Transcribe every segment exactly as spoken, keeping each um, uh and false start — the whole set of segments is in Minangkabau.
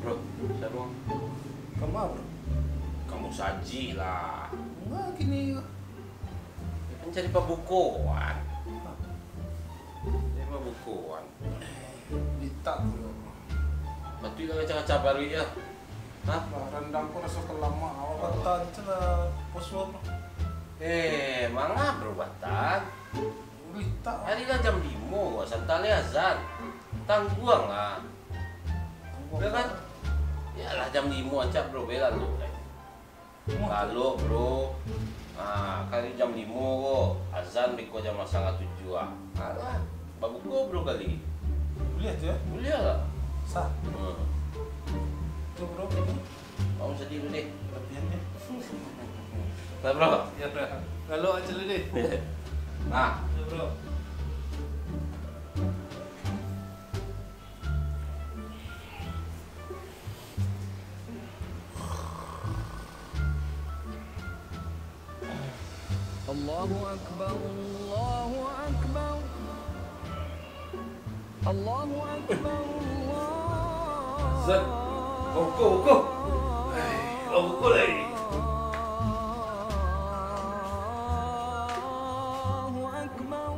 Bro, saruang. Kama, bro? Kamu saji lah. Enggak, gini. Kan cari pabukoan. Hah? Cari pabukoan. Eh, litak, bro. Batuiklah kaca-kaca paruik, yo. Hah? Lah, randang ko raso ka lamak. Awak batal se lah, puaso, bro. Eh, manga, bro, batal? Litak. Hari lah jam limo, gua santai azan. Tangguang lah. Tangguang. Yo kan? Yo lah, jam limo ancak, bro, be lalok lai. Lalok, bro. Ah, kali jam limo ko, azan beko jam satangah tujuah ah. Alah, babuko, bro, kali. Buliah tu, yo? Buliah lah. Sah. Hmm. Tu, bro, ini. Mau sedih dulu deh. Kelebihan deh. Lah, bro. Yo, bro. Lalok aja dulu deh. Nah. Yo, bro. Allahu Akbar, Allahu Akbar. Allahu Akbar, Allahu Akbar. Zat, kau, kau, kau. Eh, kau, kau lai. Allahu Akbar.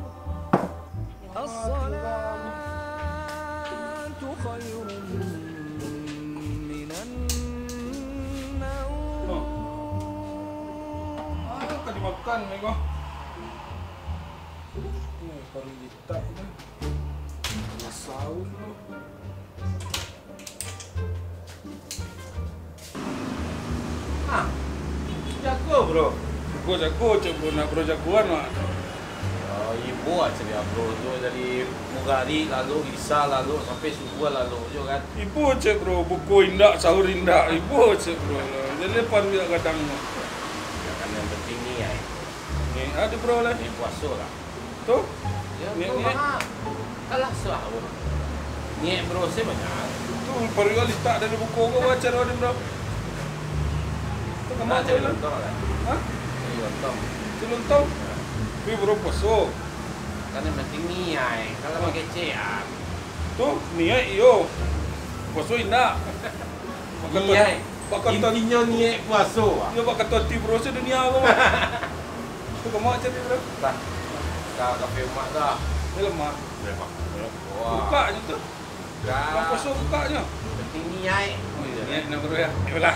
As-salatu khairun minan naum. Ah, ka dimakan ni ko. Ni, paruik litak ni. Masaun tu. Ah, jago, bro. Jago, jago, cek bro, nak bro jagoan, mak. Yo, ibo cek dia, bro, tu dari mugari lalu, isa lalu, sampai subuah lalu jo kan. Ibo cek bro, buko indak, sahur indak, ibo cek bro. Jadi paruik gadang, mak. Yo kan, yang penting ni, ai. Ni, ado bro lah. Ni puaso lah. Tu? Yo, niek, tu niek. Manga kalah sahur. Niek bro se banyak. Tu paruik litak dari buko ko, bacaro ni, bro. Tu kama tu lah? Cari lontong lah. Hah? Cari lontong. Cari lontong? Yo. Tapi bro puaso. Kan yang penting niek, kalau bakecekan. Tu niek iyo. Puaso indak. Niek. Bak kato, intinyo niek puaso, ah. Iyo, bak kato ti bro se dunia ko, Bang. Tu kama cari, bro? Tah. Ka kafe umak dah. Ni lemak. Lemak. Wah. Bukaknyo tu. Dah. Bang kosong bukaknyo. Penting niek. Oh, iyo. Niek nak, bro, yo. Iyolah.